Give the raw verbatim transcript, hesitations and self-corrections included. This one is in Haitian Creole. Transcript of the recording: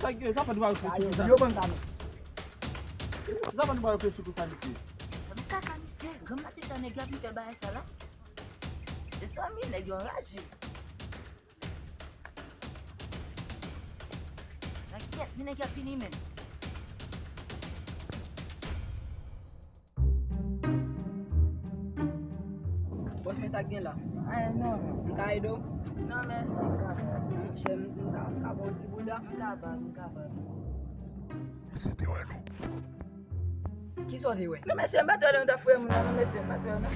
Sa ki sa pa nou ba yo fè sou sa. Yo ban sa nou. Sa pa nou ba yo fè sou sa misye. Mwen kaka misye, granm maten sa nèg yo ap vin fè bagay sa la. Mezanmi, nèg yo anraje. Nan kyèt, men nèg yo ap vini menm. Bòs, men sa k gen la? Ay, non, non. M ka ede w? Non, mèsi, m ka ba. Monchè, m, m ka, m ka ba w ti bouda? M ka ba, m ka ba. Mesye te wè nou. Kisa w te wè? Non, mesye, m pa t wè non, m t ap fouye moun nan, non, mesye, m pa t wè non.